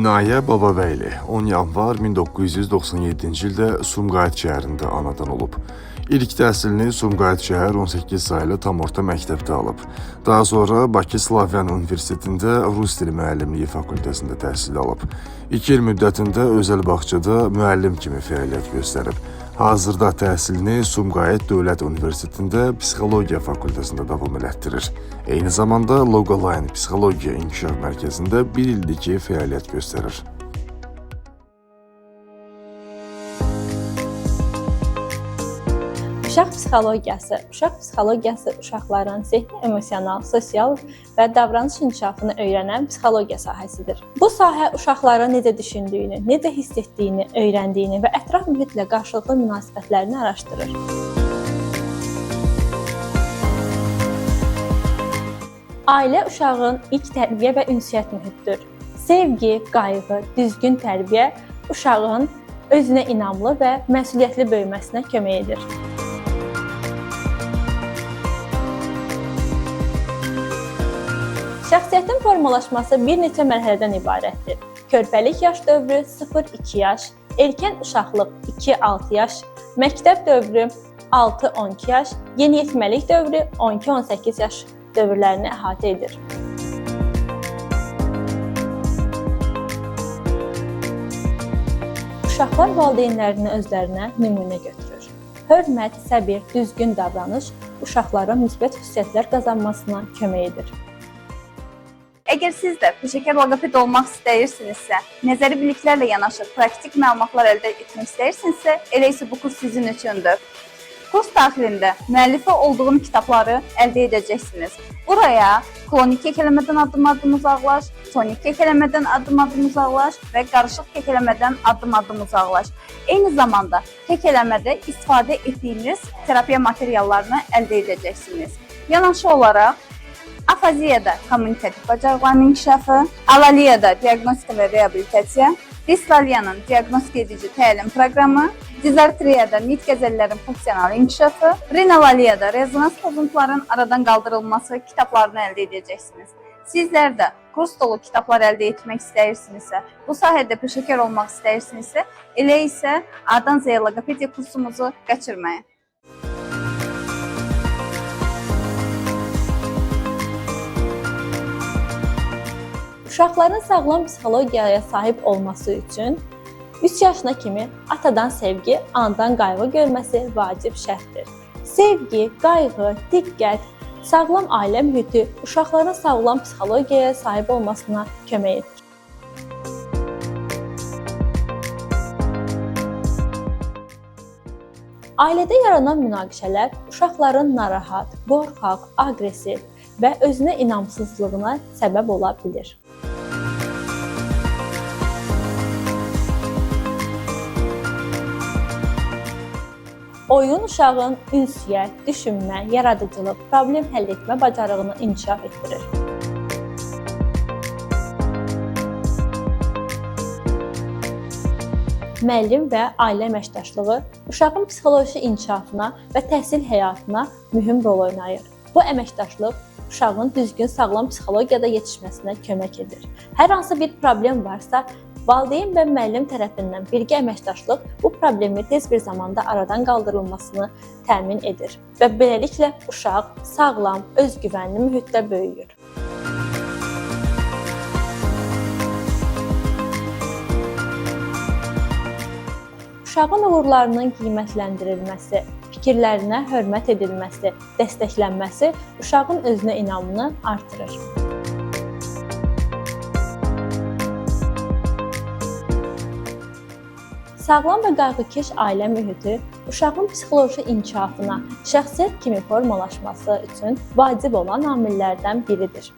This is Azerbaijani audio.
İnayə Bababəyli 10 yanvar 1997-ci ildə Sumqayıt şəhərində anadan olub. İlk təhsilini Sumqayıt şəhər 18 saylı tam orta məktəbdə alıb. Daha sonra Bakı Slavyan Universitetində Rus dili müəllimliyi fakültəsində təhsil alıb. 2 il müddətində özəl bağçada müəllim kimi fəaliyyət göstərib. Hazırda təhsilini Sumqayıt Dövlət Universitetində Psixologiya fakültəsində davam elətdirir. Eyni zamanda Logoline Psixologiya İnkişaf Mərkəzində bir ildir ki, fəaliyyət göstərir. Uşaq psixologiyası. Uşaq psixologiyası uşaqların zehni, emosional, sosial və davranış inkişafını öyrənən psixologiya sahəsidir. Bu sahə uşaqların necə düşündüyünü, necə hiss etdiyini, öyrəndiyini və ətraf mühitlə qarşılıqlı münasibətlərini araşdırır. Ailə uşağın ilk tərbiyə və ünsiyyət mühitidir. Sevgi, qayğı, düzgün tərbiyə uşağın özünə inamlı və məsuliyyətli böyüməsinə kömək edir. Şəxsiyyətin formalaşması bir neçə mərhələdən ibarətdir. Körpəlik yaş dövrü 0-2 yaş, erkən uşaqlıq 2-6 yaş, məktəb dövrü 6-12 yaş, yeniyetməlik dövrü 12-18 yaş dövrlərini əhatə edir. Uşaqlar valideynlərini özlərinə nümunə götürür. Hörmət, səbir, düzgün davranış uşaqlara müsbət xüsusiyyətlər qazanmasına kömək edir. Əgər siz də peşəkar loqoped olmaq istəyirsinizsə, nəzəri biliklərlə yanaşı praktik məlumatlar əldə etmək istəyirsinizsə, elə isə bu kurs sizin üçündür. Kurs daxilində müəllifi olduğum kitabları əldə edəcəksiniz. Buraya klonik kekələmədən addım-addım uzaqlaş, tonik kekələmədən addım-addım uzaqlaş və qarışıq kekələmədən addım-addım uzaqlaş. Eyni zamanda kekələmədə istifadə etdiyiniz terapiya materiallarını əldə edəcəksiniz. Yanaşı olaraq afaziyada kommunikativ bacarıqların inkişafı, alaliyada diaqnostika və reabilitasiya, dislaliyanın diaqnostika edici təlim proqramı, dizartriyada nitq əzələlərin funksional inkişafı, rinolaliyada rezonans pozuntuların aradan qaldırılması kitablarını əldə edəcəksiniz. Sizlər də kurs dolu kitablar əldə etmək istəyirsinizsə, bu sahədə peşəkar olmaq istəyirsinizsə, elə isə A-dan Z-yə loqopediya kursumuzu qaçırmayın. Uşaqların sağlam psixologiyaya sahib olması üçün 3 yaşına kimi atadan sevgi, anadan qayğı görməsi vacib şərtdir. Sevgi, qayğı, diqqət, sağlam ailə mühiti uşaqların sağlam psixologiyaya sahib olmasına kömək edir. Ailədə yaranan münaqişələr uşaqların narahat, qorxaq, aqressiv və özünə inamsızlığına səbəb ola bilir. Oyun uşağın ünsiyyət, düşünmə, yaradıcılıq, problem həll etmə bacarığını inkişaf etdirir. Müəllim və ailə əməkdaşlığı uşağın psixoloji inkişafına və təhsil həyatına mühüm rol oynayır. Bu əməkdaşlıq uşağın düzgün, sağlam psixologiyada yetişməsinə kömək edir. Hər hansı bir problem varsa, valideyn və müəllim tərəfindən birgə əməkdaşlıq bu problemi tez bir zamanda aradan qaldırılmasını təmin edir və beləliklə uşaq sağlam, özgüvənli mühitdə böyüyür. Uşağın uğurlarının qiymətləndirilməsi, fikirlərinə hörmət edilməsi, dəstəklənməsi uşağın özünə inamını artırır. Sağlam və qayğıkeş ailə mühiti uşağın psixoloji inkişafına, şəxsiyyət kimi formalaşması üçün vacib olan amillərdən biridir.